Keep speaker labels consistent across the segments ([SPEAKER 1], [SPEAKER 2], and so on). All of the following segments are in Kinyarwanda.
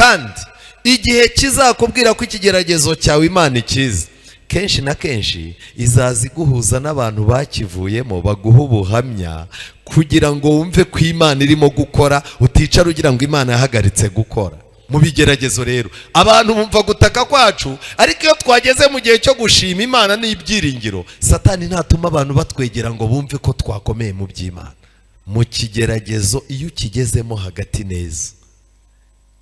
[SPEAKER 1] Kandi igihe kizakubwira ko ikigeragezo cyawe Imana ikizi, kenshi na kenshi izaza iguhuza n'abantu bakivuyemo, baguha ubuhamya kugira ngo wumve ko Imana irimo gukora, uticara ugira ngo Imana yahagaritse gukora. Mu bigeragezo rero abantu bumva gutaka kwacu, ariko iyo twageze mu gihe cyo gushima Imana n'ibyiringiro, Satani ntatuma abantu batwegera ngo bumve ko twakomeye mu by'Imana. Mu kigeragezo iyo ukigezemo hagati neza,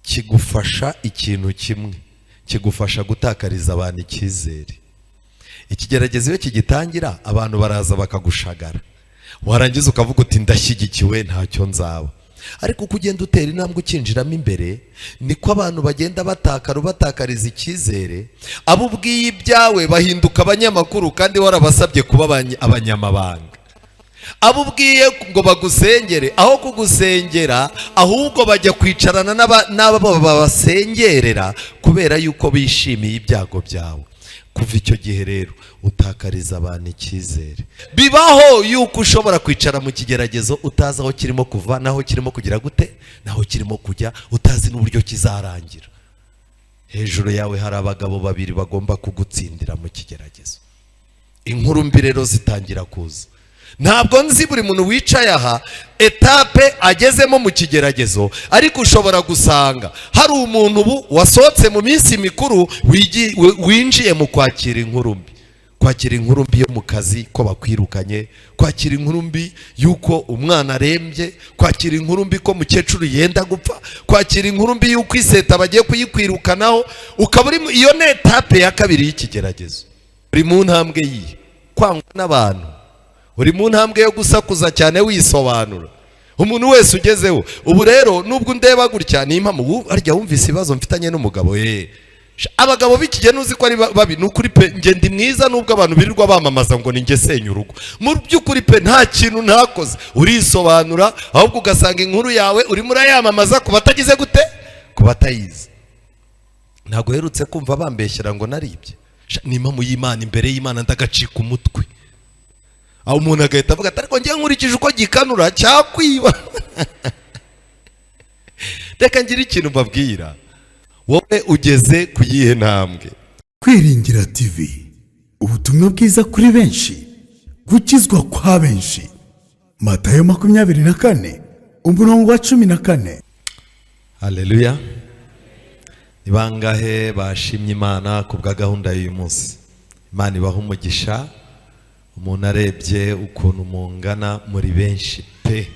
[SPEAKER 1] kigufasha ikintu kimwe, kigufasha gutakariza abantu icyizere. Ikigeragezo iyo kigitangira, abantu baraza bakagushagara, warangiza ukavuga uti: "Ndashyigikiwe, ntacyo nzaba." Ariko uko ugenda utera intambwe ukinjiramo imbere, niko abantu bagenda batakara, ubatakariza icyizere. Abo ubwiye ibyawe bahinduka abanyamakuru kandi warabasabye kuba abanyamabanga. Abo ubwiye ngo bagusengere, aho kugusengera ahubwo bajya kwicarana n'abo babasengerera, kubera yuko bishimiye ibyago byawe. Kuva icyo gihe rero utakariza abantu icyizere. Bibaho yuko ushobora kwicara mu kigeragezo utazi aho kirimo kuva n'aho kirimo kugira gute, n'aho kirimo kujya, utazi n'uburyo kizarangira. Hejuru yawe hari abagabo babiri bagomba kugutsindira mu kigeragezo. Inkuru mbi rero zitangira kuza. Ntabwo nzi buri muntu wicaye aha étape agezemo mu kigeragezo, ariko ushobora gusanga hari umuntu ubu wasohotse mu minsi mikuru winjiye mu kwakira inkuru mbi: kwakira inkuru mbi yo mu kazi ko bakwirukanye, kwakira inkuru mbi y'uko umwana arembye, kwakira inkuru mbi ko mukecuru yenda gupfa, kwakira inkuru mbi y'uko iseta bagiye kuyikwirukanaho. Ukaba uri iyo ni étape ya kabiri y'ikigeragezo. Uri mu ntambwe yihe? Kwangwa n'abantu? Uri mu ntambwe yo gusakuza cyane wisobanura umuntu wese ugezeho? Ubu rero nubwo undeba gutya, ni impamo. Ubu harya wumvise ibibazo mfitanye n'umugabo? Ye, abagabo b'iki gihe ntuzi ko ari babi? Ni ukuri pe, njye ndi mwiza, nubwo abantu birirwa bamamaza ngo ni njye senya urugo. Mu by'ukuri pe, nta kintu ntakoze. Urisobanura, ahubwo ugasanga inkuru yawe urimo urayamamaza ku batagize gute, ku batayizi. Ntabwo uherutse kumva bambeshyera ngo naribye. Ni impamo y'Imana, imbere y'Imana ndagacika umutwe. Aho umuntu agahita avuga ati: "Ariko ngewe nkurikije uko gikanura cyakwiba." Reka ngire ikintu mbabwira. Wowe ugeze ku yihe ntambwe?
[SPEAKER 2] Kwiringira TV, ubutumwa bwiza kuri benshi, gukizwa kwa benshi. Matayo 24, umurongo wa 14.
[SPEAKER 1] Haleluya! Ni bangahe bashimye Imana ku bwa gahunda y'uyu munsi? Imana ibaha umugisha. Umuntu arebye ukuntu mungana, muri benshi pe,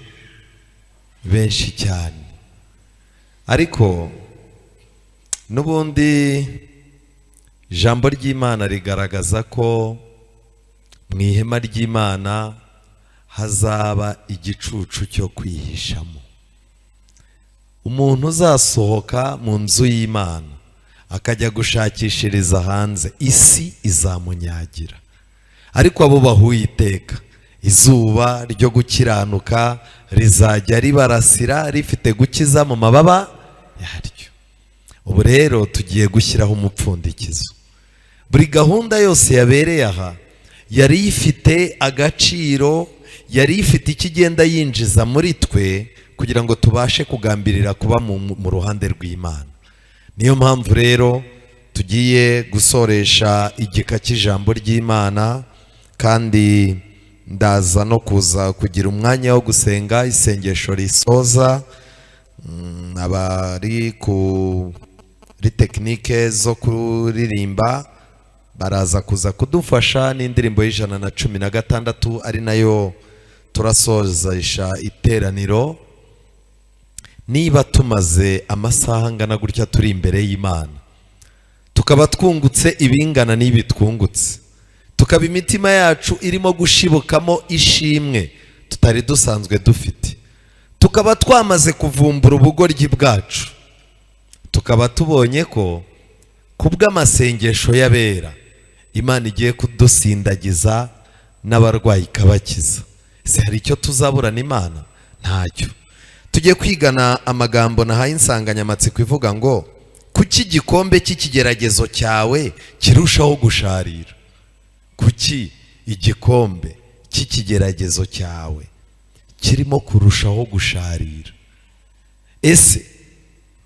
[SPEAKER 1] benshi cyane. Ariko n'ubundi ijambo ry'Imana rigaragaza ko mu ihema ry'Imana hazaba igicucu cyo kwihishamo. Umuntu uzasohoka mu nzu y'Imana akajya gushakishiriza hanze, isi izamunyagira. Ariko abo bahuye iteka, izuba ryo gukiranuka rizajya ribarasira rifite gukiza mu mababa yaryo. Ubu rero tugiye gushyiraho umupfundikizo. Buri gahunda yose yabereye aha yari ifite agaciro, yari ifite icyo igenda yinjiza muri twe kugira ngo tubashe kugambirira kuba mu ruhande rw'Imana. Niyo mpamvu rero tugiye gusoresha igika cy'ijambo ry'Imana, kandi ndaza no kuza kugira umwanya wo gusenga isengesho risoza. Abari kuri technique zo kuririmba baraza kuza kudufasha n'indirimbo y'116, ari nayo turasozesha iteraniro. Niba tumaze amasaha angana gutya turi imbere y'Imana, tukaba twungutse ibingana n'ibi twungutse, tukaba imitima yacu irimo gushibukamo ishimwe tutari dusanzwe dufite, tukaba twamaze kuvumbura ubugoryi bwacu, tukaba tubonye ko ku bw'amasengesho y'abera Imana igiye kudusindagiza n'abarwayi ikabakiza, ese hari icyo tuzaburana Imana? Ntacyo. Tugiye kwigana amagambo nahaye insanganyamatsiko ivuga ngo: "Kuki igikombe cy'ikigeragezo cyawe kirushaho gusharira?" Kuki igikombe cy'ikigeragezo cyawe kirimo kurushaho gusharira? Ese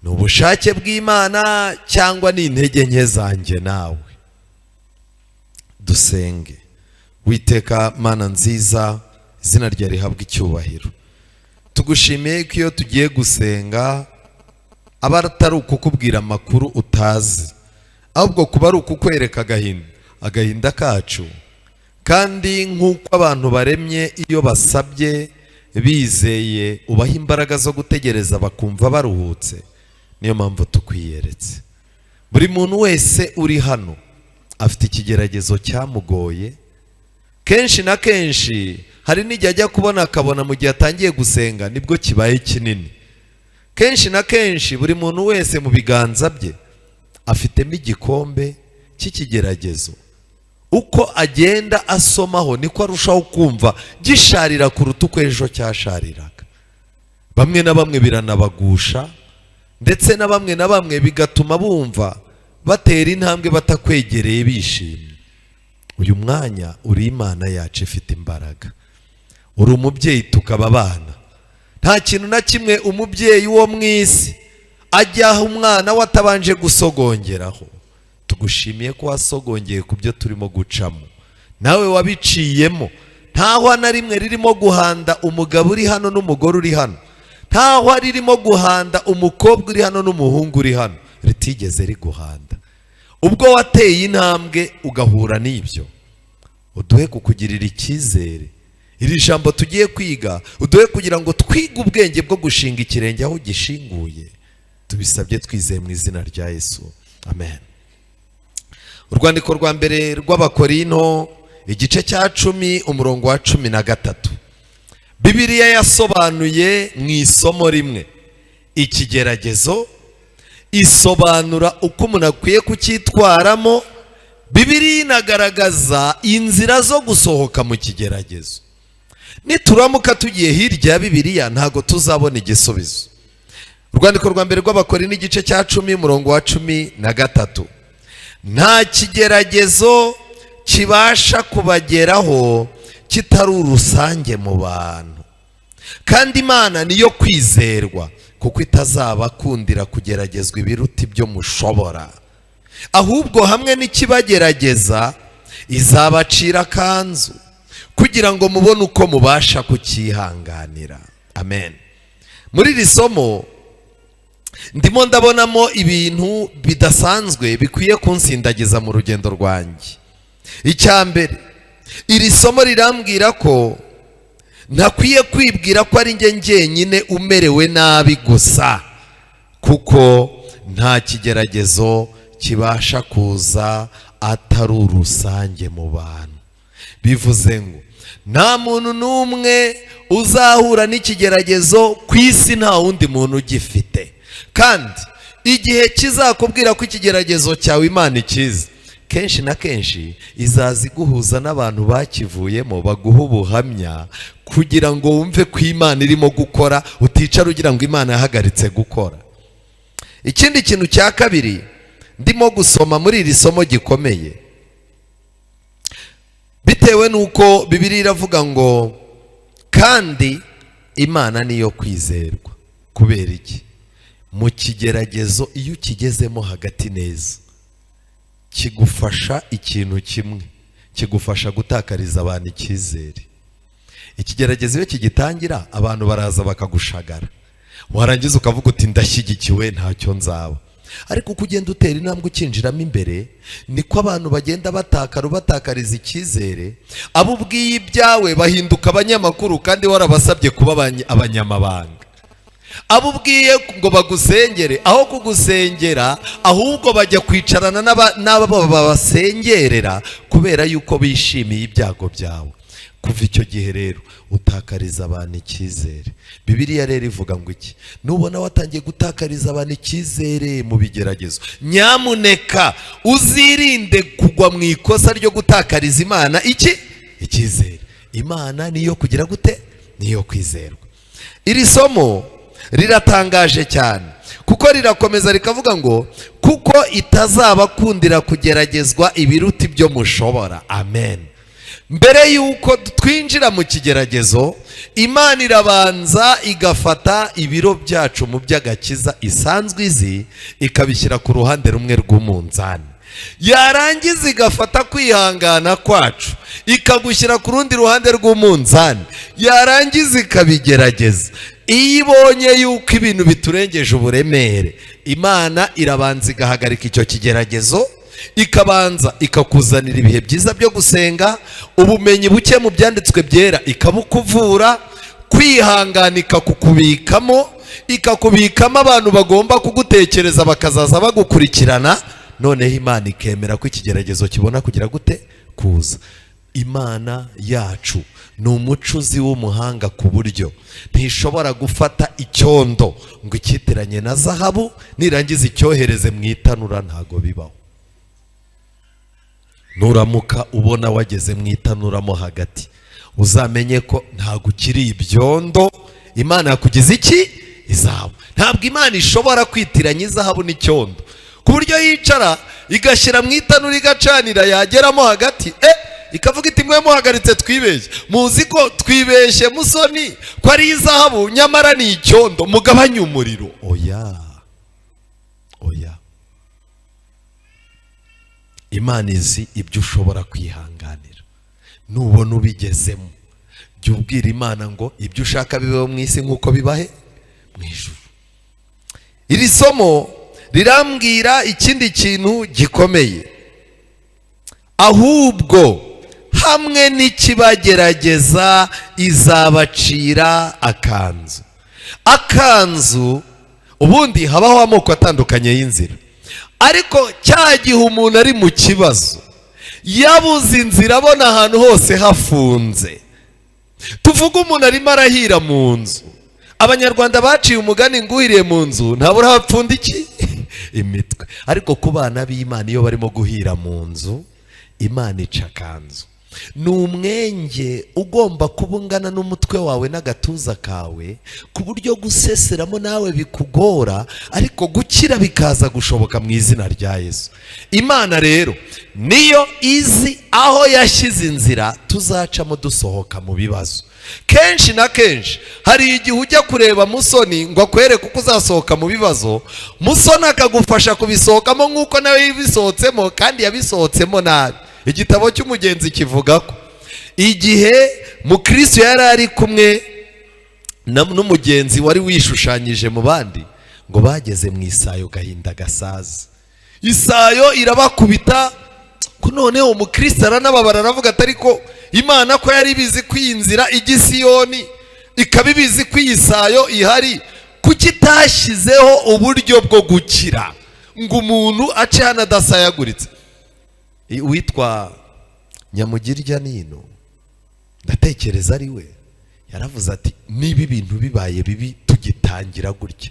[SPEAKER 1] Ni ubushake bw'Imana cyangwa ni intege nke zanjye nawe? Dusenge. Witeka Mana nziza, izina ryawe rihabwa icyubahiro. Tugushimiye ko iyo tugiye gusenga aba atari ukukubwira amakuru utazi, ahubwo kuba ari ukukwereka agahinda kacu. Kandi nk'uko abantu baremye, iyo basabye bizeye ubaha imbaraga zo gutegereza bakumva baruhutse. Niyo mpamvu tukwiyeretse. Buri muntu wese uri hano afite ikigeragezo cyamugoye. Kenshi na kenshi hari n'igihe ajya kubona akabona mu gihe atangiye gusenga nibwo kibaye kinini. Kenshi na kenshi buri muntu wese mu biganza bye afitemo igikombe cy'ikigeragezo. Uko agenda asomaho niko arushaho kumva gisharira kuruta uko ejo cyashariraga. Bamwe na bamwe biranabagusha, ndetse na bamwe na bamwe bigatuma bumva batera intambwe batakwegereye bishimye. Uyu mwanya uri Imana yacu ifite imbaraga, uri umubyeyi tukaba abana. Nta kintu na kimwe umubyeyi wo mu isi ajyaho umwana we atabanje gusogongeraho. Tugushimiye ko wasogongeye ku byo turimo gucamo, nawe wabiciyemo. Ntaho na rimwe ririmo guhanda umugabo uri hano n'umugore uri hano, ntaho ririmo guhanda umukobwa uri hano n'umuhungu uri hano ritigeze riguhanda. Ubwo wateye intambwe ugahura n'ibyo, uduhe kukugirira icyizere. Iri jambo tugiye kwiga uduhe kugira ngo twige ubwenge bwo gushinga ikirenge aho gishinguye. Tubisabye twizeye mu izina rya Yesu, amen. Urwandiko rwa mbere rw'Abakorinto, igice cya 10, umurongo wa 13. Bibiliya yasobanuye mu isomo rimwe ikigeragezo, isobanura uko umuntu akwiye kucyitwaramo. Bibiliya inagaragaza inzira zo gusohoka mu kigeragezo. Nituramuka tugiye hirya ya Bibiliya ntabwo tuzabona igisubizo. Urwandiko rwa mbere rw'Abakorinto, igice cya 10, umurongo wa 13: nta kigeragezo kibasha kubageraho kitari urusange mu bantu, kandi Imana niyo kwizerwa, kuko itazabakundira kugeragezwa ibiruta ibyo mushobora, ahubwo hamwe n'ikibagerageza izabacira akanzu kugira ngo mubone uko mubasha kucyihanganira. Amen. Muri iri somo ndimo ndabonamo ibintu bidasanzwe bikwiye kunsindagiza mu rugendo rwanjye. Icya mbere, iri somo rirambwira ko ntakwiye kwibwira ko ari njye njyenyine umerewe nabi gusa, kuko nta kigeragezo kibasha kuza atari urusange mu bantu. Bivuze ngo nta muntu n'umwe uzahura n'ikigeragezo ku isi nta wundi muntu ugifite. Kandi igihe kizakubwira ko ikigeragezo cyawe Imana ikizi, kenshi na kenshi izaza iguhuza n'abantu bakivuyemo baguha ubuhamya kugira ngo wumve ko Imana irimo gukora, uticara ugira ngo Imana yahagaritse gukora. Ikindi kintu cya kabiri ndimo gusoma muri iri somo gikomeye, bitewe n'uko Bibiliya iravuga ngo kandi Imana niyo kwizerwa. Kubera iki? Mu kigeragezo iyo ukigezemo hagati neza, kigufasha ikintu kimwe, kigufasha gutakariza abantu icyizere. Ikigeragezo iyo kigitangira abantu baraza bakagushagara, warangiza ukavuga uti ndashyigikiwe ntacyo nzaba. Ariko uko ugenda utera intambwe ukinjiramo imbere, niko abantu bagenda batakara, ubatakariza icyizere. Abo ubwiye ibyawe bahinduka abanyamakuru kandi warabasabye kuba abanyamabanga. Abo ubwiye ngo bagusengere, aho kugusengera ahubwo bajya kwicarana n'abo babasengerera kubera yuko bishimiye ibyago byawe. Kuva icyo gihe rero utakariza abantu icyizere. Bibiliya rero ivuga ngo iki? Nubona watangiye gutakariza abantu icyizere mu bigeragezo, nyamuneka uzirinde kugwa mu ikosa ryo gutakariza Imana iki? Icyizere. Imana niyo kugira gute? Niyo kwizerwa. Iri somo riratangaje cyane kuko rirakomeza rikavuga ngo kuko itazabakundira kugeragezwa ibiruta ibyo mushobora. Amen. Mbere y'uko twinjira mu kigeragezo, Imana irabanza igafata ibiro byacu mu by'agakiza isanzwe izi, ikabishyira ku ruhande rumwe rw'umunzani. Yarangiza igafata kwihangana kwacu ikagushyira ku rundi ruhande rw'umunzani, yarangiza ikabigerageza. Iyo ibonye yuko ibintu biturengeje uburemere, Imana irabanza igahagarika icyo kigeragezo, ikabanza ikakuzanira ibihe byiza byo gusenga, ubumenyi buke mu byanditswe byera ikabukuvura, kwihangana ikakukubikamo, ikakubikamo abantu bagomba kugutekereza bakazaza bagukurikirana. Noneho Imana ikemera ko ikigeragezo kibona kugira gute? Kuza. Imana yacu ni umucuzi w'umuhanga, ku buryo ntishobora gufata icyondo ngo icyitiranye na zahabu, nirangiza icyohereze mu itanura. Ntago bibaho. Nuramuka ubona wageze mu itanura mo hagati, uzamenye ko ntabwo ukiri ibyondo, Imana yakugize iki? Izahabu. Ntabwo Imana ishobora kwitiranya izahabu n'icyondo, ku buryo yicara igashyira mu itanura, igacanira, yageramo hagati ikavuga iti: "Mwe muhagaritse, twibeshye, muzi ko twibeshye musoni ko ari izahabu, nyamara ni icyondo, mugabanye umuriro." Oya, oya, Imana izi ibyo ushobora kwihanganira. Nubona ubigezemo, jya ubwira Imana ngo ibyo ushaka bibeho mu isi nk'uko bibahe mu ijuru. Iri somo rirambwira ikindi kintu gikomeye: ahubwo hamwe n'ikibagerageza izabacira akanzu. Akanzu, ubundi habaho amoko atandukanye y'inzira, ariko cya gihe umuntu ari mu kibazo, yabuze inzira, abona ahantu hose hafunze, tuvuge umuntu arimo arahira mu nzu. Abanyarwanda baciye umugani ngo uhiriye mu nzu ntabura hapfunda iki? Imitwe. Ariko ku bana b'Imana, iyo barimo guhira mu nzu, Imana ica akanzu. Ni umwenge ugomba kuba ungana n'umutwe wawe n'agatuza kawe, ku buryo guseseramo nawe bikugora, ariko gukira bikaza gushoboka mu izina rya Yesu. Imana rero niyo izi aho yashyize inzira tuzacamo dusohoka mu bibazo. Kenshi na kenshi hari igihe ujya kureba musoni ngo akwereke uko uzasohoka mu bibazo, musoni akagufasha kubisohokamo nk'uko nawe yabisohotsemo, kandi yabisohotsemo nabi. Igitabo cy'Umugenzi kivuga ko igihe mukristo yari ari kumwe n'umugenzi wari wishushanyije mu bandi, ngo bageze mu isayo, gahinda gasaza, isayo irabakubita, ko noneho umukristo aranababara, aravuga ati: "Ariko Imana ko yari ibizi ko iyi nzira ijya i Siyoni, ikaba ibizi ko iyi sayo ihari, kuki itashyizeho uburyo bwo gukira ngo umuntu ace hano adasayaguritse?" Uwitwa Nyamugirya nino, ndatekereza ari we, yaravuze ati: "Niba ibintu bibaye bibi tugitangira gutya,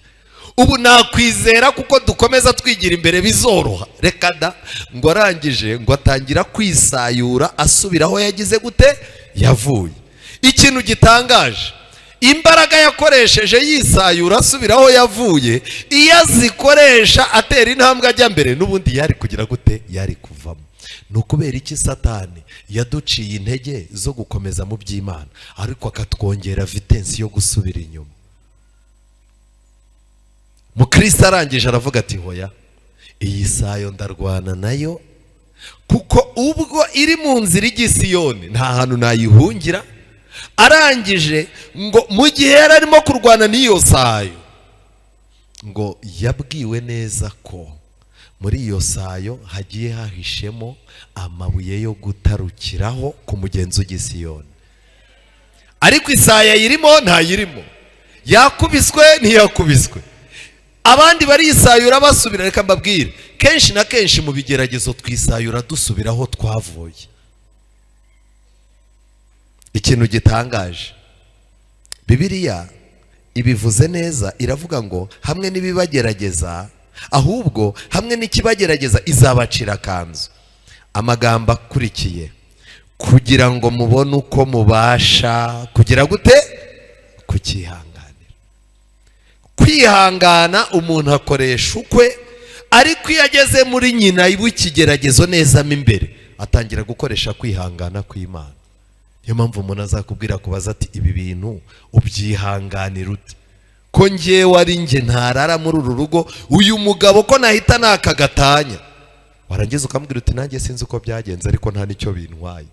[SPEAKER 1] ubu nakwizera kuko dukomeza twigira imbere bizoroha? Reka da." Ngo arangije ngo atangira kwisayura asubira aho yagize gute? Yavuye. Ikintu gitangaje, imbaraga yakoresheje yisayura asubira aho yavuye, iyo azikoresha atera intambwe ajya mbere, n'ubundi yari kugira gute? Yari kuvamo. Ni ukubera iki Satani yaduciye intege zo gukomeza mu by'Imana, ariko akatwongera vitesse yo gusubira inyuma? Mukristo arangije aravuga ati: "Hoya, iyi sayo ndarwana nayo, kuko ubwo iri mu nzira ijya i Siyoni nta hantu nayihungira." Arangije ngo mu gihe yari arimo kurwana n'iyo sayo, ngo yabwiwe neza ko muri iyo sayo hagiye hahishemo amabuye yo gutarukiraho ku mugenzi ujya i Siyoni. Ariko isayo ayirimo, ntayirimo, yakubiswe, ntiyakubiswe, abandi barisayura basubira. Reka mbabwire, kenshi na kenshi mu bigeragezo twisayura dusubira aho twavuye. Ikintu gitangaje, Bibiliya ibivuze neza, iravuga ngo hamwe n'ibibagerageza, ahubwo hamwe n'ikibagerageza izabacira akanzu. Amagambo akurikiye: kugira ngo mubone uko mubasha kugira gute? Kucyihanganira. Kwihangana umuntu akoresha ukwe, ariko iyo ageze muri nyina w'ikigeragezo neza mo imbere, atangira gukoresha kwihangana kw'Imana. Niyo mpamvu umuntu azakubwira kubaza ati ibi bintu ubyihanganira ute, ko ngewe ari nge ntarara muri uru rugo, uyu mugabo ko nahita nakagatanya? Warangiza ukamubwira uti nanjye sinzi uko byagenze, ariko nta n'icyo bintwaye.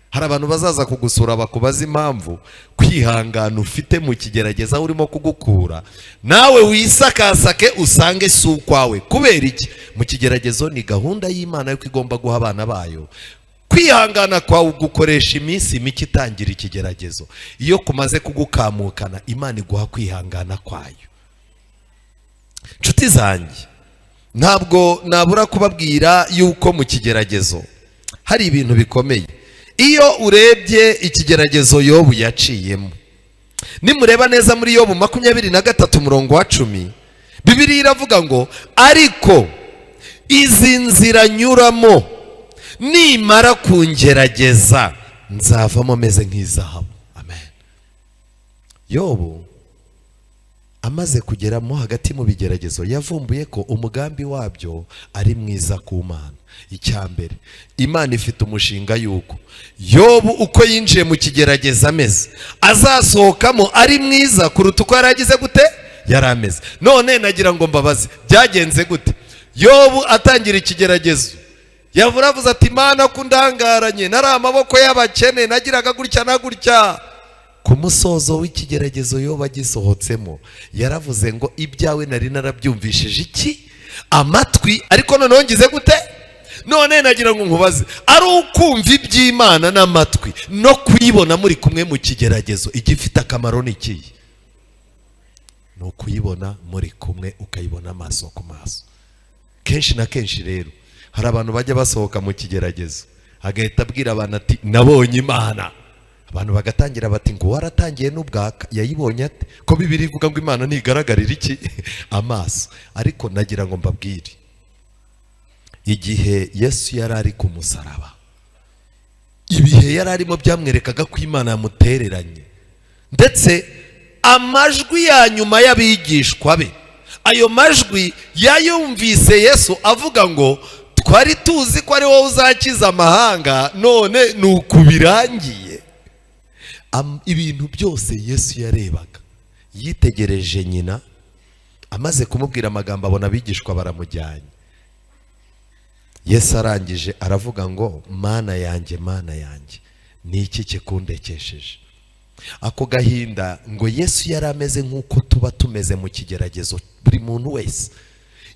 [SPEAKER 1] Hari abantu bazaza kugusura bakubaza impamvu kwihangana ufite mu kigerageza urimo kugukura, nawe wisakasake usange si ukwawe. Kubera iki? Mu kigeragezo ni gahunda y'Imana yuko igomba guha abana bayo kwihangana kwawe gukoresha iminsi mike itangira ikigeragezo. Iyo kumaze kugukamukana, Imana iguha kwihangana kwayo. Nshuti zanjye, ntabwo nabura kubabwira yuko mu kigeragezo hari ibintu bikomeye. Iyo urebye ikigeragezo Yobu yaciyemo, nimureba neza muri Yobu 23 umurongo wa 10, Bibiliya iravuga ngo ariko izi nzira nyuramo nimara kungerageza nzavamo meze nk'izahabu. Amen. Yobu amaze kugeramo hagati mu bigeragezo, yavumbuye ko umugambi wabyo ari mwiza ku Mana. Icya mbere, Imana ifite umushinga yuko Yobu uko yinjiye mu kigerageza ameze, azasohokamo ari mwiza kuruta uko yari agize gute, yari ameze. None nagira ngo mbabaze, byagenze gute? Yobu atangira ikigeragezo yavuravuze ati Imana ko undangaranye, nari amaboko y'abakene, nagiraga gutya na gutya. Ku musozo w'ikigeragezo Yobu agisohotsemo, yaravuze ngo ibyawe nari narabyumvishije iki amatwi, ariko noneho ngize gute? None nagira ngo nkubaze, ari ukumva iby'Imana n'amatwi no kuyibona muri kumwe mu kigeragezo, igifite akamaro ni ikihe? Ni ukuyibona muri kumwe, ukayibona amaso ku maso. Kenshi na kenshi rero hari abantu bajya basohoka mu kigeragezo agahita abwira abantu ati nabonye Imana. Abantu bagatangira bati ngo waratangiye n'ubwaka, yayibonye ate? Ko Bibiliya ivuga ngo Imana ntigaragarira iki amaso. Ariko nagira ngo mbabwire, igihe Yesu yari ari ku musaraba, ibihe yari arimo byamwerekaga ko Imana yamutereranye, ndetse amajwi ya nyuma y'abigishwa be, ayo majwi yayumvise Yesu avuga ngo twari tuzi ko ari wowe uzakiza amahanga, none ni uku birangiye. Ibintu byose Yesu yarebaga, yitegereje nyina amaze kumubwira amagambo, abona abigishwa baramujyanye. Yesu arangije aravuga ngo Mana yanjye, Mana yanjye, ni iki kikundekesheje? Ako gahinda, ngo Yesu yari ameze nk'uko tuba tumeze mu kigeragezo buri muntu wese.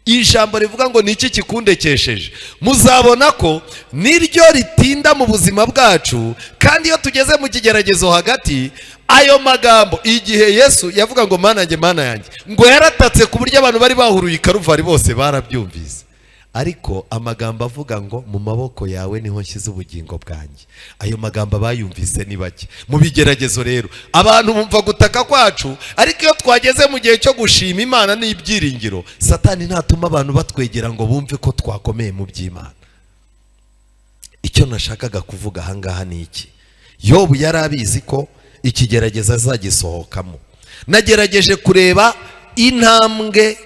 [SPEAKER 1] Ijambo rivuga ngo ni iki kikundekesheje, muzabona ko niryo ritinda mu buzima bwacu. Kandi iyo tugeze mu kigeragezo hagati, ayo magambo igihe Yesu yavuga ngo Mana yanjye, Mana yanjye, ngo yaratatse ku buryo abantu bari bahuruye i Karuvari bose barabyumvise. Ariko amagambo avuga ngo mu maboko yawe niho nshyize ubugingo bwanjye, ayo magambo abayumvise ni bake. Mu bigeragezo rero abantu bumva gutaka kwacu, ariko iyo twageze mu gihe cyo gushima Imana n'ibyiringiro, Satani ntatuma abantu batwegera ngo bumve ko twakomeye mu by'Imana. Icyo nashakaga kuvuga ahangaha ni iki: Yobu yari abizi ko ikigeragezo azagisohokamo. Nagerageje kureba intambwe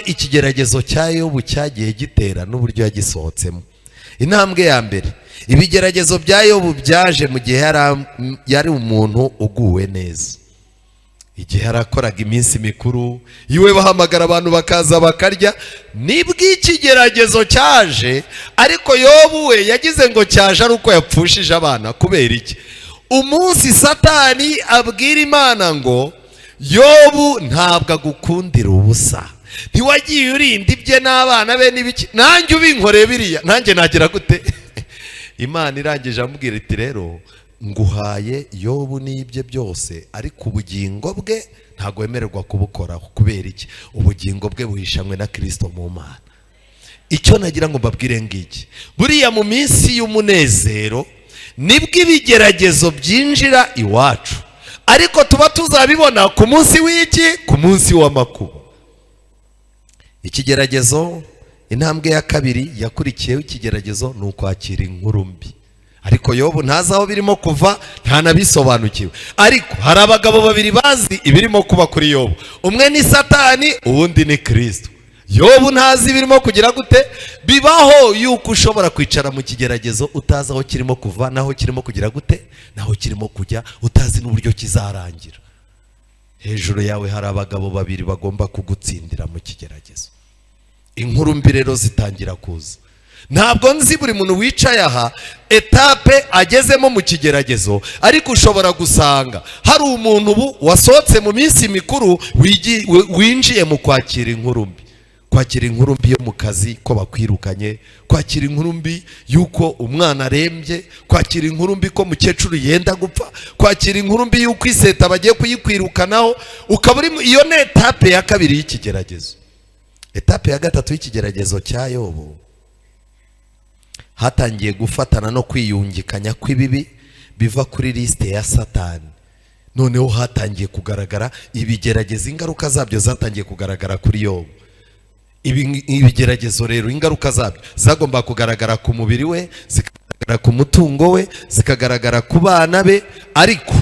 [SPEAKER 1] ikigeragezo cya Yobu cyagiye gitera n'uburyo yagisohotsemo. Intambwe ya mbere, ibigeragezo bya Yobu byaje mu gihe yari umuntu uguwe neza. Igihe yarakoraga iminsi mikuru iwe, bahamagara abantu bakaza bakarya, nibwo ikigeragezo cyaje. Ariko Yobu we yagize ngo cyaje ari uko yapfushije abana. Kubera iki? Umunsi Satani abwira Imana ngo Yobu ntabwo agukundira ubusa, ntiwagiye urinda ibye n'abana be n'ibiki, nanjye ubinkoreye biriya, nanjye nagira gute? Imana irangije amubwira iti rero nguhaye Yobu n'ibye byose, ariko ubugingo bwe ntabwo wemererwa kubukoraho. Kubera iki? Ubugingo bwe buhishanywe na Kristo mu Mana. Icyo nagira ngo mbabwire ngiki: buriya mu minsi y'umunezero nibwo ibigeragezo byinjira iwacu, ariko tuba tuzabibona ku munsi w'iki? Ku munsi w'amakuba. Ikigeragezo, intambwe ya kabiri yakurikiyeho ikigeragezo ni ukwakira inkuru mbi. Ariko Yobu ntazi aho birimo kuva, ntanabisobanukiwe. Ariko hari abagabo babiri bazi ibirimo kuba kuri Yobu, umwe ni Satani, uwundi ni Kristo. Yobu ntazi ibirimo kugira gute. Bibaho yuko ushobora kwicara mu kigeragezo utazi aho kirimo kuva naho kirimo kugira gute, naho kirimo kujya, utazi n'uburyo kizarangira. Hejuru yawe hari abagabo babiri bagomba kugutsindira mu kigeragezo. Inkuru mbi rero zitangira kuza. Ntabwo nzi buri muntu wicaye aha étape agezemo mu kigeragezo, ariko ushobora gusanga hari umuntu ubu wasohotse mu minsi mikuru winjiye mu kwakira inkuru mbi. Kwakira inkuru mbi yo mu kazi ko bakwirukanye, kwakira inkuru mbi y'uko umwana arembye, kwakira inkuru mbi ko mukecuru yenda gupfa, kwakira inkuru mbi y'uko iseta bagiye kuyikwirukanaho, ukaba uri iyo ni étape ya kabiri y'ikigeragezo. Étape ya gatatu y'ikigeragezo cya Yobu, hatangiye gufatana no kwiyungikanya kw'ibibi biva kuri liste ya Satani. Noneho hatangiye kugaragara ibigeragezo, ingaruka zabyo zatangiye kugaragara kuri Yobu. Ibigeragezo rero, ingaruka zabyo zagomba kugaragara ku mubiri we, zikagaragara ku mutungo we, zikagaragara ku bana be, ariko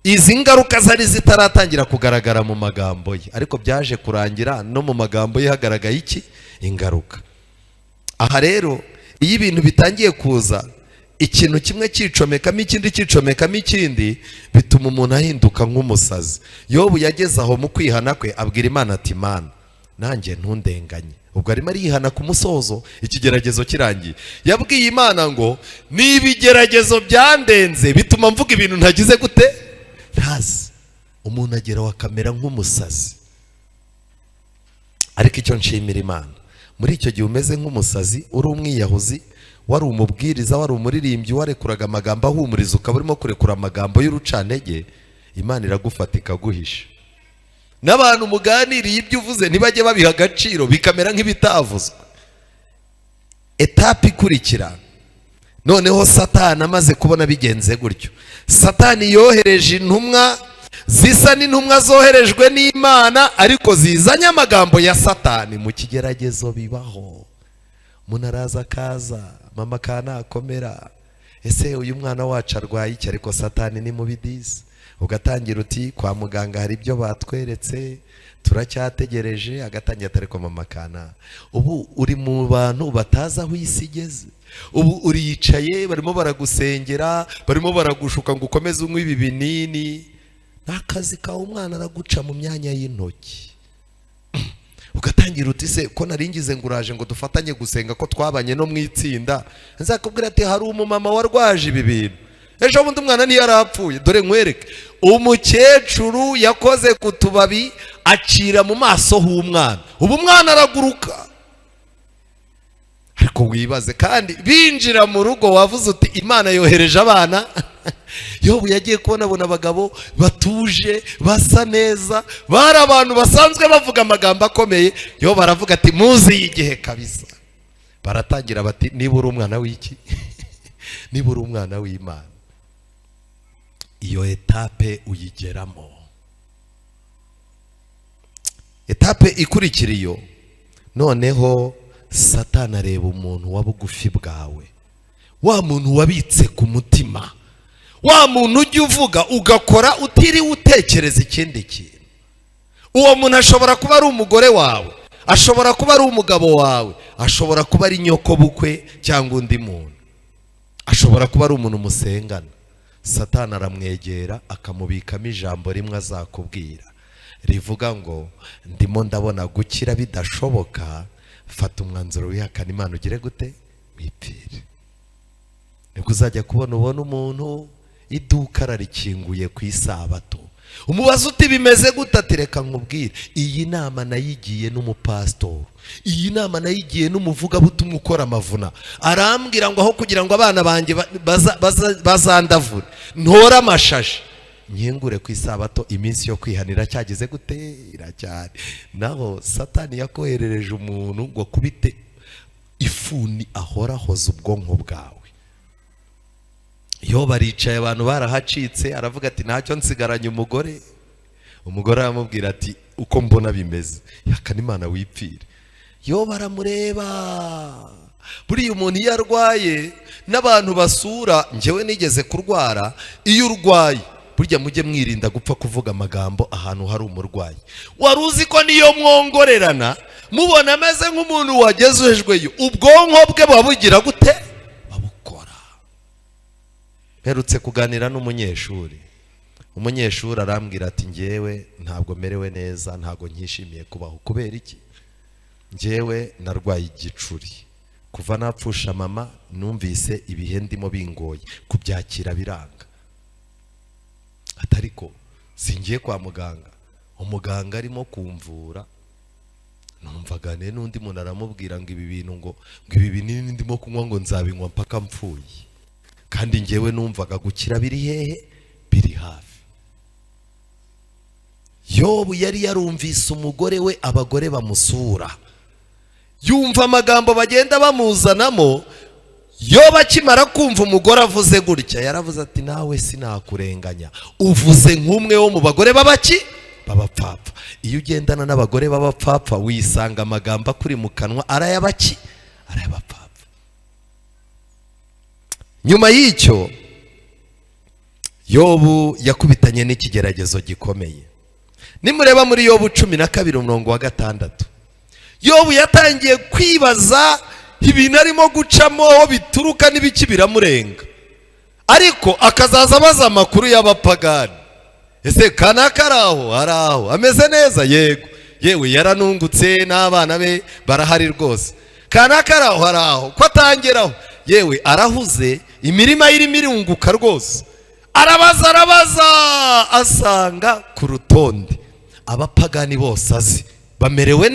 [SPEAKER 1] izi ngaruka zari zitaratangira kugaragara mu magambo ye. Ariko byaje kurangira no mu magambo ye hagaragaye iki? Ingaruka. Aha rero, iyo ibintu bitangiye kuza, ikintu kimwe cyicomekamo ikindi, cyicomekamo ikindi, bituma umuntu ahinduka nk'umusazi. Yobu yageze aho mu kwihana kwe abwira Imana ati: "Imana, nanjye ntundenganye." Ubwo arimo arihana ku musozo, ikigeragezo kirangiye, yabwiye Imana ngo: "Ni ibigeragezo byandenze, bituma mvuga ibintu ntagize gute, ntazi." Umuntu agera akamera nk'umusazi. Ariko icyo nshimira Imana, muri icyo gihe umeze nk'umusazi, uri umwiyahuzi, wari umubwiriza, wari umuririmbyi, warekuraga amagambo ahumuriza, ukaba urimo kurekura amagambo y'urucantege, Imana iragufata ikaguhisha, n'abantu muganiriye ibyo uvuze ntibajye babiha agaciro, bikamera nk'ibitavuzwe. Étape ikurikira noneho, Satani amaze kubona bigenze gutyo, Satani yohereje intumwa zisa n'intumwa zoherejwe n'Imana, ariko zizanye amagambo ya Satani. Mu kigeragezo bibaho, umuntu araza akaza: "Mama kanakomera, ese uyu mwana wacu arwaye iki?" Ariko Satani ni mubi disi. Ugatangira uti: "Kwa muganga hari ibyo batweretse, turacyategereje." Agatangira ati: "Ariko mama kana, ubu uri mu bantu batazi aho isi igeze, ubu uriyicaye, barimo baragusengera, barimo baragushuka ngo ukomeze unywe ibi binini, ni akazi kawe, umwana araguca mu myanya y'intoki." Ugatangira uti: "Se ko naringize ngo uraje ngo dufatanye gusenga, ko twabanye no mu itsinda?" Nzakubwira ati: "Hari umumama warwaje ibi bintu, ejo bundi umwana niyo yarapfuye. Dore nkwereke, umukecuru yakoze ku tubabi acira mu maso h'umwana, ubu umwana araguruka." Ariko wibaze kandi binjira mu rugo, wavuze uti: "Imana yohereje abana." Yobu yagiye kubona abona abagabo batuje, basa neza, bari abantu basanzwe bavuga amagambo akomeye. Yo baravuga ati: "Muzi igihe kabisa." Baratangira bati: "Niba uri umwana w'iki, niba uri umwana w'Imana." Iyo étape uyigeramo. Étape ikurikira iyo, noneho Satani areba umuntu wa bugufi bwawe, wa muntu wabitse ku mutima, wa muntu ujya uvuga ugakora utiriwe utekereza ikindi kintu. Uwo muntu ashobora kuba ari umugore wawe, ashobora kuba ari umugabo wawe, ashobora kuba ari nyoko bukwe cyangwa undi muntu, ashobora kuba ari umuntu musengana. Satani aramwegera akamubikamo ijambo rimwe azakubwira rivuga ngo: "Ndimo ndabona gukira bidashoboka, fata umwanzuro wihakana Imana, ugire gute, wipfire." Nibwo uzajya kubona ubona umuntu iduka ararikinguye ku isabato. Umubaza uti: "Bimeze gute?" Ati: "Reka nkubwire, iyi nama nayigiye n'umupasitori, iyi nama nayigiye n'umuvugabutumwa ukora amavuna, arambwira ngo aho kugira ngo abana banjye bazandavure, ntore amashashi nkingure ku isabato, iminsi yo kwihanira cyagize gute, iracyari." Naho Satani yakoherereje umuntu ngo akubite ifuni, ahora ahoza ubwonko bwawe. Iyo baricaye, abantu barahacitse, aravuga ati: "Ntacyo, nsigaranye umugore." Umugore aramubwira ati: "Uko mbona bimeze, yakana Imana wipfire." Yo baramureba. Buriya umuntu iyo arwaye n'abantu basura, njyewe nigeze kurwara, iyo urwaye burya mujye mwirinda gupfa kuvuga amagambo ahantu hari umurwayi. Wari uzi ko niyo mwongorerana Mubona ameze nk'umuntu wagezejweyo, ubwonko bwe buba bugira gute? Babukora. Mperutse kuganira n'umunyeshuri. Umunyeshuri arambwira ati: "Ngewe ntabwo merewe neza, ntabwo nkishimiye kubaho." "Kubera iki?" "Ngewe narwaye igicuri kuva napfusha mama. Numvise ibihe ndimo bingoye kubyakira, biranga." Atariko singiye kwa muganga, umuganga arimo kumvura, numvagane n'undi muntu aramubwira ngo ibi bintu, ngo ibi binini ndimo kunywa, ngo nzabinywa mpaka mpfuye, kandi ngewe numvaga gukira biri hehe? Biri hafi. Yobu yari yarumvise umugore we, abagore bamusura, yumva amagambo bagenda bamuzanamo. Yobu akimara kumva umugore avuze gutya, yaravuze ati: "Nawe sinakurenganya, uvuze nk'umwe wo mu bagore b'abaki? B'abapfapfa." Iyo ugendana n'abagore b'abapfapfa, wisanga amagambo akuri mu kanwa arayabaki? Arayabapfapfa. Nyuma y'icyo, Yobu yakubitanye n'ikigeragezo gikomeye. Nimureba muri Yobu 12 umurongo wa 6, Yobu yatangiye kwibaza ibintu arimo gucamo aho bituruka n'ibiki, biramurenga. Ariko akazaza abaza amakuru y'abapagani: "Ese kanaka ari aho? Ari aho, ameze neza? Yego, yewe yaranungutse n'abana be barahari rwose. Kanaka ari aho? Ari aho, ko atangeraho? Yewe arahuze, imirima ye irimo irunguka rwose." Arabaza, arabaza, asanga ku rutonde abapagani bose azi bamerewe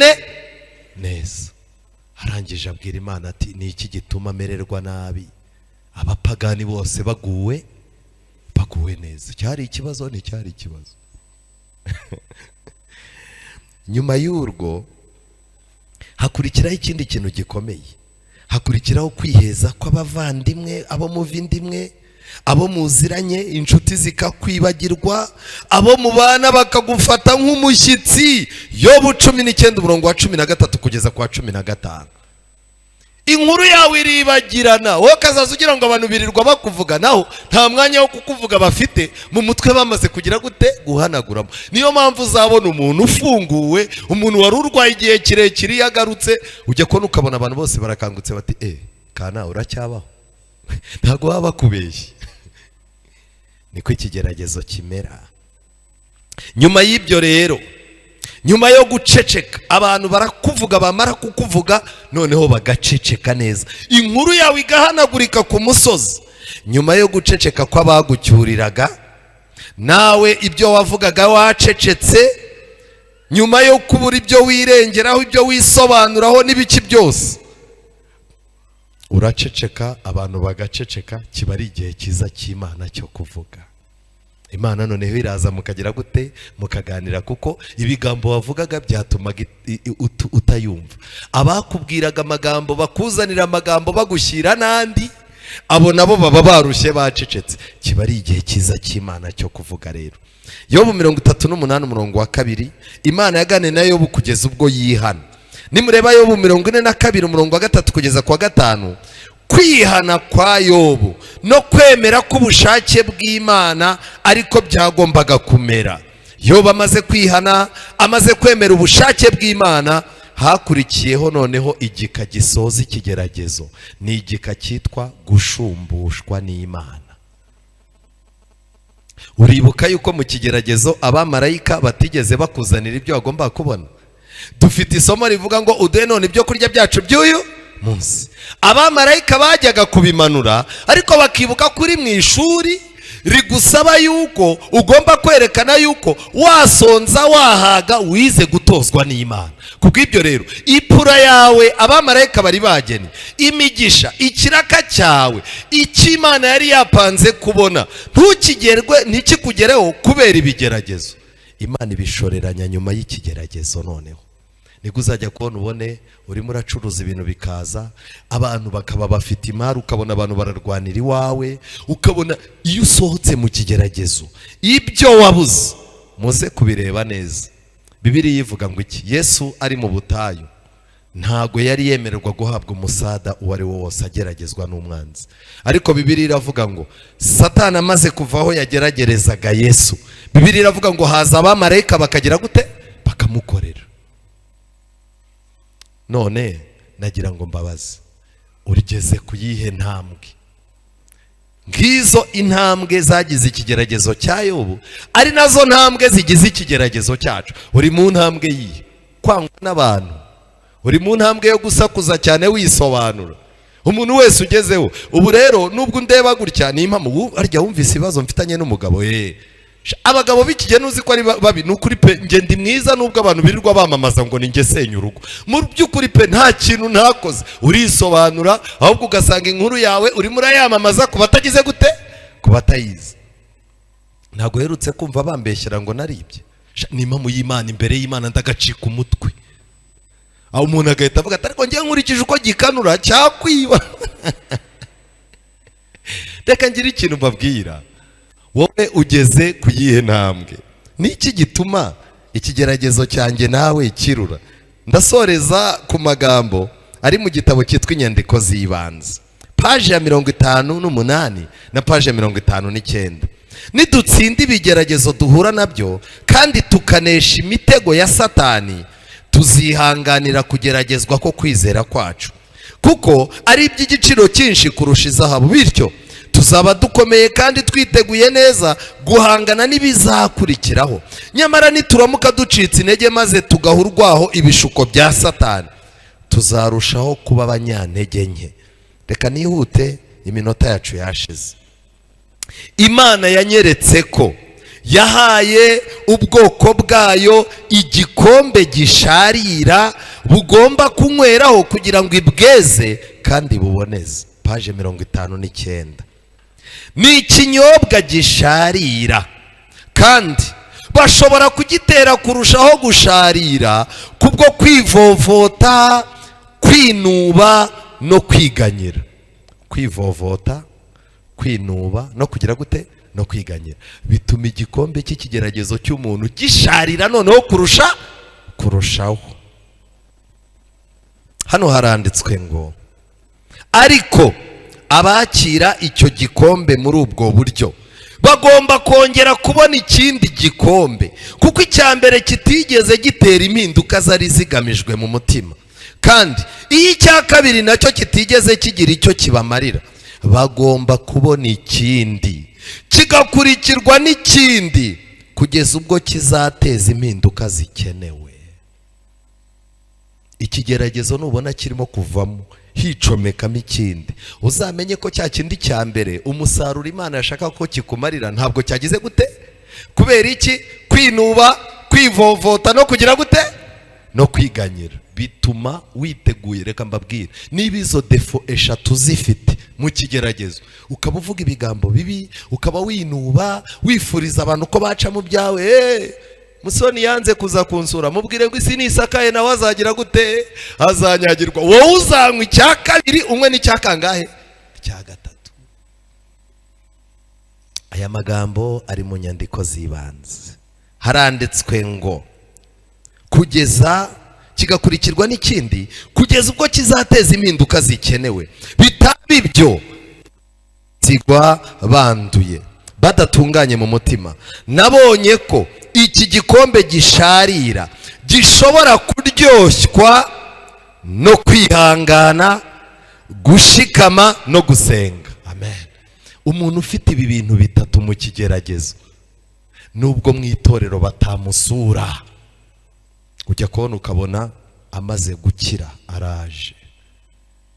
[SPEAKER 1] neza. Arangije abwira Imana ati: "Ni iki gituma amererwa nabi, abapagani bose baguwe neza?" Cyari ikibazo? Nticyari ikibazo? Nyuma y'urwo hakurikiraho ikindi kintu gikomeye, hakurikiraho kwiheza kw'abavandimwe, abo muva indimwe, abo muziranye, inshuti zikakwibagirwa, abo mubana bakagufata nk'umushyitsi. Yobu 19 umurongo wa 13 kugeza ku wa 15. Inkuru yawe iribagirana, wowe ukazaza ugira ngo abantu birirwa bakuvuga, naho nta mwanya wo kukuvuga bafite mu mutwe, bamaze kugira gute? Guhanaguramo. Niyo mpamvu uzabona umuntu ufunguwe, umuntu wari urwaye igihe kirekire, iyo agarutse ujya kubona ukabona abantu bose barakangutse, bati: "Eh, kana uracyabaho?" Ntabwo baba bakubeshye, niko ikigeragezo kimera. Nyuma y'ibyo rero, nyuma yo guceceka, abantu barakuvuga, bamara kukuvuga noneho bagaceceka neza, inkuru yawe igahanagurika ku musozi. Nyuma yo guceceka kw'abagucyuriraga, nawe ibyo wavugaga wacecetse, nyuma yo kubura ibyo wirengeraho, ibyo wisobanuraho n'ibiki byose, uraceceka, abantu bagaceceka, kiba ari igihe cyiza cy'Imana cyo kuvuga. Imana noneho iraza, mukagira gute? Mukaganira, kuko ibigambo wavugaga byatumaga utayumva. Abakubwiraga amagambo, bakuzanira amagambo, bagushyira n'andi, abo nabo baba barushye, bacecetse. Kiba ari igihe cyiza cy'Imana cyo kuvuga. Rero Yobu 38 umurongo wa 2, Imana yaganiriye na Yobu kugeza ubwo yihana. Nimureba Yobu 42 umurongo wa 3 kugeza ku wa 5, kwihana kwa Yobu no kwemera k'ubushake bw'Imana ariko byagombaga kumera. Yobu amaze kwihana, amaze kwemera ubushake bw'Imana, hakurikiyeho noneho igika gisoza ikigeragezo, ni igika cyitwa gushumbushwa n'Imana. Uribuka yuko mu kigeragezo abamarayika batigeze bakuzanira ibyo bagomba kubona. Dufite isomo rivuga ngo: "Uduhe none ibyo kurya byacu by'uyu munsi." Abamarayika bajyaga kubimanura, ariko bakibuka ko uri mu ishuri rigusaba yuko ugomba kwerekana yuko wasonza wahaga wize gutozwa n'Imana. Kubw'ibyo rero, ipura yawe abamarayika bari bagennye, imigisha, ikiraka cyawe, icyo Imana yari yapanze kubona, ntukigerwe, ntikikugereho kubera ibigeragezo. Imana ibishoreranya nyuma y'ikigeragezo. Noneho nibwo uzajya kubona ubone urimo uracuruza, ibintu bikaza, abantu bakaba bafite imari, ukabona abantu bararwanira iwawe, ukabona iyo usohotse mu kigeragezo ibyo wabuze. Muze kubireba neza, Bibiliya ivuga ngo iki? Yesu ari mu butayu, ntago yari yemererwa guhabwa umusada uwo ari wo wose ageragezwa n'umwanzi. Ariko Bibiliya iravuga ngo Satani amaze kuvaho yageragerezaga Yesu, Bibiliya iravuga ngo haza abamarayika bakagira gute? Bakamukorera. None nagira ngo mbabaze, urigeze ku yihe ntambwe? Ngizo intambwe zagize ikigeragezo cya Yobu, ari nazo ntambwe zigize ikigeragezo cyacu. Uri mu ntambwe yihe? Kwangwa n'abantu? Uri mu ntambwe yo gusakuza cyane wisobanura umuntu wese ugezeho? Ubu rero nubwo undeba gutya, ni impamo. Harya wumvise ibibazo mfitanye n'umugabo? Abagabo b'iki gihe nuzi ko ari babi. Ni ukuri pe, njye ndi mwiza, nubwo abantu birirwa bamamaza ngo ni njye senya urugo. Mu by'ukuri pe, nta kintu ntakoze. Urisobanura, ahubwo ugasanga inkuru yawe urimo urayamamaza ku batagize gute, ku batayizi. Ntabwo uherutse kumva bambeshyera ngo naribye. Ni impamo y'Imana, imbere y'Imana ndagacika umutwe. Aho umuntu agahita avuga ati: "Ariko njye nkurikije uko gikanura cyakwiba." Reka ngire ikintu mbabwira. Wowe ugeze ku yihe ntambwe? Ni iki gituma ikigeragezo cyanjye nawe kirura? Ndasoreza ku magambo ari mu gitabo cyitwa Inyandiko z'Ibanze, paji ya 58 na paji ya 59. Nidutsinda ibigeragezo duhura nabyo kandi tukanesha imitego ya Satani, tuzihanganira kugeragezwa ko kwizera kwacu, kuko ari iby'igiciro cyinshi kurusha izahabu. Bityo tuzaba dukomeye kandi twiteguye neza guhangana n'ibizakurikiraho. Nyamara nituramuka ducitse intege maze tugaha urwaho ibishuko bya Satani, tuzarushaho kuba abanyantege nke. Reka nihute, iminota yacu yashize. Imana yanyeretse ko yahaye ubwoko bwayo igikombe gisharira bugomba kunyweraho kugira ngo ibweze kandi buboneze. Paje 59. Ni ikinyobwa gisharira, kandi bashobora kugitera kurushaho gusharira kubwo kwivovota, kwinuba no kwiganyira. Kwivovota, kwinuba no kugira gute? No kwiganyira, bituma igikombe cy'ikigeragezo cy'umuntu gisharira noneho kurushaho. Hano haranditswe ngo: "Ariko abakira icyo gikombe muri ubwo buryo bagomba kongera kubona ikindi gikombe, kuko icya mbere kitigeze gitera impinduka zari zigamijwe mu mutima. Kandi iyo icya kabiri nacyo kitigeze kigira icyo kibamarira, bagomba kubona ikindi, kigakurikirwa n'ikindi, kugeza ubwo kizateza impinduka zikenewe." Ikigeragezo nubona kirimo kuvamo hicomekamo ikindi, uzamenye ko cya kindi cya mbere, umusaruro Imana yashaka ko kikumarira ntabwo cyagize gute. Kubera iki? Kwinuba, kwivovota no kugira gute? No kwiganyira, bituma witeguye. Reka mbabwire, niba izo défauts eshatu zifite mu kigeragezo, ukaba uvuga ibigambo bibi, ukaba winuba, wifuriza abantu ko baca mu byawe, Musoni yanze kuza kunsura, mubwire ngo isi nisakaye nawe azagira gute? Azanyagirwa. Wowe uzanywa icya kabiri, unywe n'icya kangahe? Icya gatatu. Aya magambo ari mu Nyandiko z'Ibanze. Haranditswe ngo: "Kugeza kigakurikirwa n'ikindi, kugeza ubwo kizateza impinduka zikenewe. Bitaba ibyo, zigwa banduye, badatunganye mu mutima." Nabonye ko iki gikombe gisharira gishobora kuryoshwa no kwihangana, gushikama no gusenga. Amen. Umuntu ufite ibi bintu bitatu mu kigeragezo, nubwo mu itorero batamusura, ujya kubona ukabona amaze gukira, araje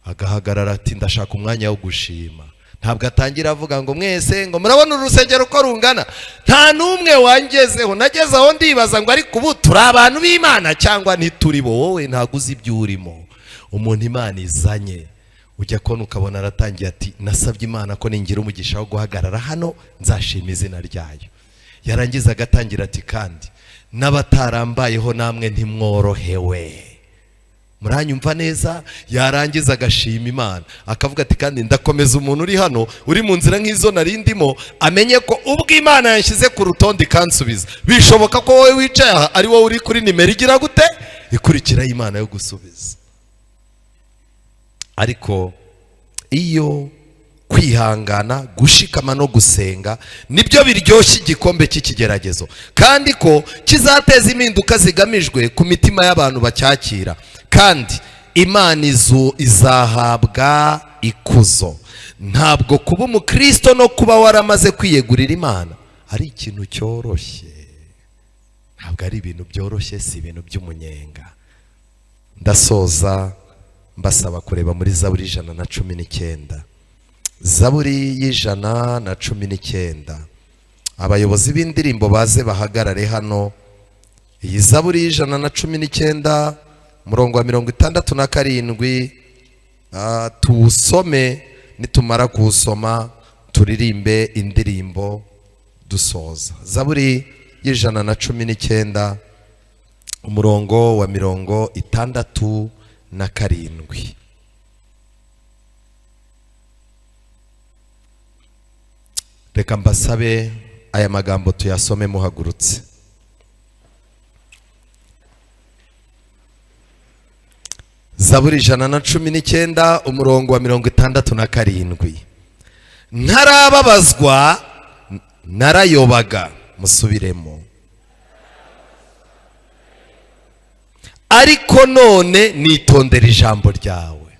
[SPEAKER 1] agahagarara ati: "Ndashaka umwanya wo gushima." Ntabwo atangira avuga ngo: "Mwese ngo murabona uru rusengero uko rungana, nta n'umwe wangezeho. Nageze aho ndibaza ngo ariko ubu turi abantu b'Imana cyangwa ntituri bo?" Wowe ntabwo uzi ibyo urimo. Umuntu Imana izanye, ujya kubona ukabona aratangiye ati: "Nasabye Imana ko ningira umugisha wo guhagarara hano nzashima izina ryayo." Yarangiza agatangira ati: "Kandi n'abatarambayeho namwe ntimworohewe, muranyumva neza." Yarangiza agashima Imana, akavuga ati: "Kandi ndakomeza umuntu uri hano uri mu nzira nk'izo nari ndimo, amenye ko ubwo Imana yanshyize ku rutonde ikansubiza, bishoboka ko wowe wicaye aha ari wowe uri kuri nimero igira gute? Ikurikiraho Imana yo gusubiza." Ariko iyo kwihangana, gushikama no gusenga nibyo biryoshya igikombe cy'ikigeragezo, kandi ko kizateza impinduka zigamijwe ku mitima y'abantu bacyakira, kandi Imana izahabwa ikuzo. Ntabwo kuba umukristo no kuba waramaze kwiyegurira Imana ari ikintu cyoroshye, ntabwo ari ibintu byoroshye, si ibintu by'umunyenga. Ndasoza mbasaba kureba muri Zaburi 119, Zaburi 119. Abayobozi b'indirimbo baze bahagarare hano. Iyi Zaburi 119 umurongo wa 67 tuwusome, nitumara kuwusoma turirimbe indirimbo dusoza. Zaburi 119 umurongo wa 67. Reka mbasabe aya magambo tuyasome muhagurutse. Zaburi 119 umurongo wa 67. Ntarababazwa narayobaga, musubiremo, ariko none nitondera ijambo ryawe.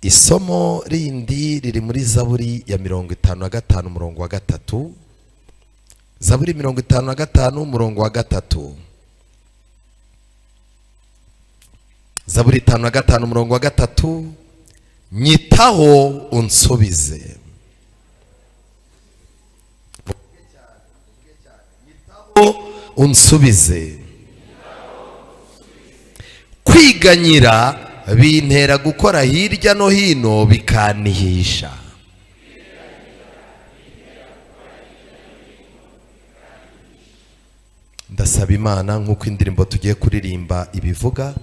[SPEAKER 1] Isomo rindi riri muri Zaburi ya 55 umurongo wa 3. Zaburi 55 umurongo wa 3. Zaburi 55 umurongo wa 3. Nyitaho unsubize. Nyitaho unsubize. Kwiganyira bintera gukora hirya no hino bikanihisha. Ndasaba Imana nk'uko indirimbo tugiye kuririmba ibivuga,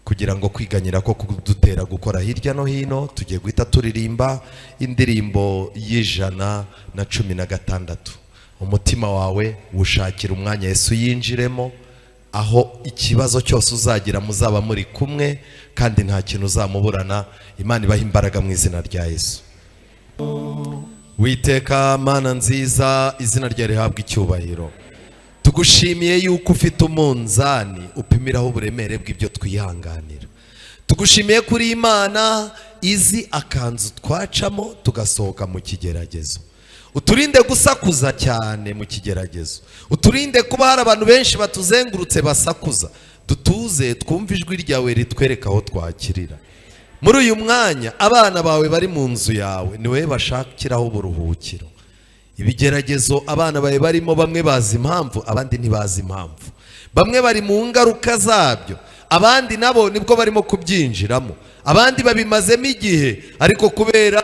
[SPEAKER 1] kugira ngo kwiganyira ko kudutera gukora hirya no hino, tugiye guhita turirimba indirimbo 116. Umutima wawe wushakira umwanya Yesu yinjiremo, aho ikibazo cyose uzagira muzaba muri kumwe kandi nta kintu uzamuburana. Imana ibaha imbaraga mu izina rya Yesu. Witeka Mana nziza, izina ryawe rihabwe icyubahiro. Tugushimiye yuko ufite umunzani upimiraho uburemere bw'ibyo twihanganira. Tugushimiye kuri Imana izi akanzu twacamo tugasohoka mu kigeragezo. Uturinde gusakuza cyane mu kigeragezo, uturinde kuba hari abantu benshi batuzengurutse basakuza. Dutuze twumve ijwi ryawe ritwereka aho twakirira. Muri uyu mwanya abana bawe bari mu nzu yawe ni wowe bashakiraho uburuhukiro. Ibigeragezo abana bawe barimo, bamwe bazi impamvu, abandi ntibazi impamvu. Bamwe bari mu ngaruka zabyo, abandi nabo nibwo barimo kubyinjiramo, abandi babimazemo igihe, ariko kubera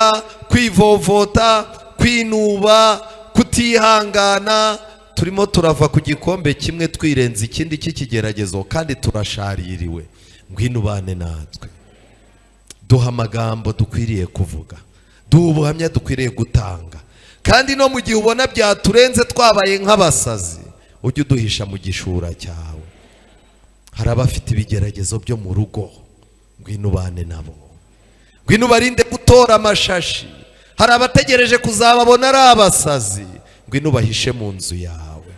[SPEAKER 1] kwivovota, kwinuba, kutihangana, turimo turava ku gikombe kimwe twirenza ikindi cy'ikigeragezo kandi turashaririwe. Ngwino ubane natwe, duha amagambo dukwiriye kuvuga, duha ubuhamya dukwiriye gutanga, kandi no mu gihe ubona byaturenze twabaye nk'abasazi, ujye uduhisha mu gishura cyawe. Hari abafite ibigeragezo byo mu rugo, ngwino ubane nabo, ngwino ubarinde gutora amashashi. Hari abategereje kuzababona ari abasazi, ngwino ubahishe mu nzu yawe.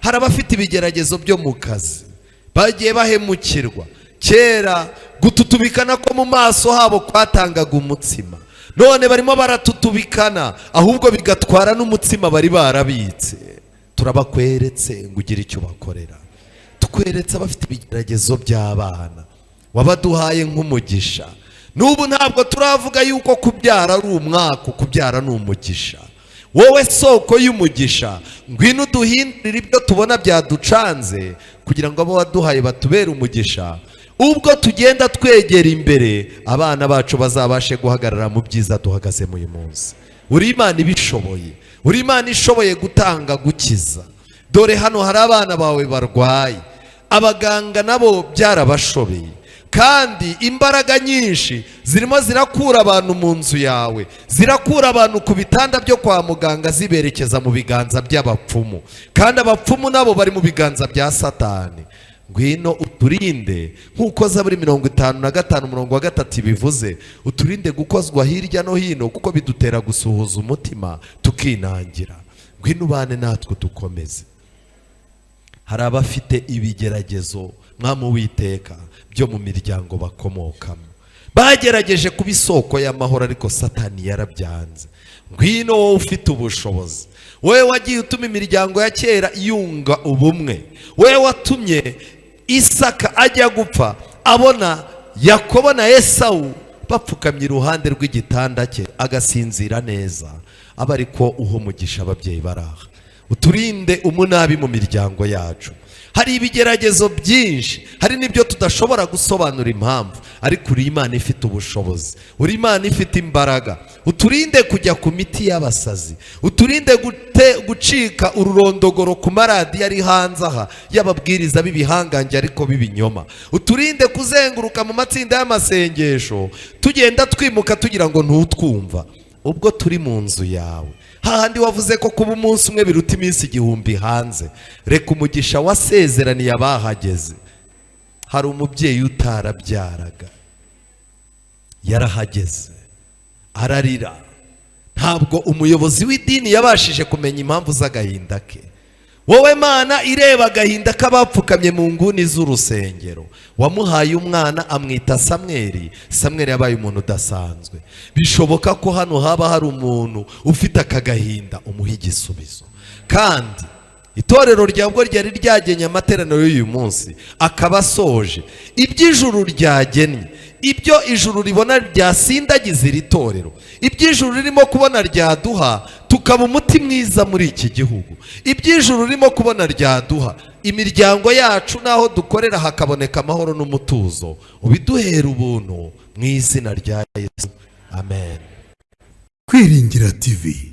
[SPEAKER 1] Hari abafite ibigeragezo byo mu kazi, bagiye bahemukirwa kera, gututubikana ko mu maso habo kwatangaga umutsima, none barimo baratutubikana ahubwo bigatwara n'umutsima bari barabitse. Turabakweretse ngo ugire icyo bakorera. Tukweretse abafite ibigeragezo by'abana wabaduhaye nk'umugisha. N'ubu ntabwo turavuga yuko kubyara ari umwaka, kubyara ni umugisha. Wowe soko y'umugisha, ngwino uduhindurire ibyo tubona byaducanze, kugira ngo abo waduhaye batubere umugisha. Ubwo tugenda twegera imbere, abana bacu bazabashe guhagarara mu byiza duhagazemo uyu munsi. Uri Imana ibishoboye, uri Imana ishoboye gutanga, gukiza. Dore hano hari abana bawe barwaye, abaganga nabo byarabashobeye, kandi imbaraga nyinshi zirimo zirakura abantu mu nzu yawe, zirakura abantu ku bitanda byo kwa muganga, ziberekeza mu biganza by'abapfumu, kandi abapfumu nabo bari mu biganza bya Satani. Ngwino uturinde nk'uko Zaburi 55 umurongo wa 3 bivuze, uturinde gukozwa hirya no hino, kuko bidutera gusuhuza umutima tukinangira. Ngwino ubane natwe dukomeze. Hari abafite ibigeragezo Mwami Uwiteka, byo mu miryango bakomokamo bagerageje kuba isoko y'amahoro, ariko Satani yarabyanze. Ngwino wowe ufite ubushobozi, wowe wagiye utuma imiryango ya kera yunga ubumwe, wowe watumye Isaka ajya gupfa abona Yakobo na Esawu bapfukamye iruhande rw'igitanda cye agasinzira neza, aba ariko uha umugisha ababyeyi baraha. Uturinde umunabi mu miryango yacu. Hari ibigeragezo byinshi, hari n'ibyo tudashobora gusobanura impamvu, ariko uri Imana ifite ubushobozi, uri Imana ifite imbaraga. Uturinde kujya ku miti y'abasazi, uturinde gucika ururondogoro ku maradiyo ari hanze aha y'ababwiriza b'ibihangange ariko b'ibinyoma. Uturinde kuzenguruka mu matsinda y'amasengesho tugenda twimuka tugira ngo ntutwumva, ubwo turi mu nzu yawe, hahandi wavuze ko kuba umunsi umwe biruta iminsi 1000 hanze. Reka umugisha wasezeraniye abahageze. Hari umubyeyi utarabyaraga, yarahageze ararira. Ntabwo umuyobozi w'idini yabashije kumenya impamvu z'agahinda ke. Wowe Mana ireba agahinda k'abapfukamye mu nguni z'urusengero, wamuhaye umwana amwita Samweri. Samweri yabaye umuntu udasanzwe. Bishoboka ko hano haba hari umuntu ufite aka gahinda, umuha igisubizo. Kandi itorero ryawe ubwo ryari ryagenye amateraniro y'uyu munsi akaba asoje, iby'ijuru ryagennye, ibyo ijuru ribona ryasindagiza iri torero, iby'ijuru ririmo kubona ryaduha tukaba umuti mwiza muri iki gihugu, iby'ijuru ririmo kubona ryaduha imiryango yacu n'aho dukorera hakaboneka amahoro n'umutuzo, ubiduhera ubuntu mu izina rya Yesu, amen.
[SPEAKER 2] Kwiringira TV,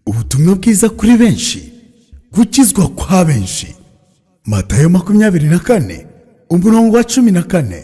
[SPEAKER 2] ubutumwa bwiza kuri benshi, gukizwa kwa benshi. Matayo 24 umurongo wa 14.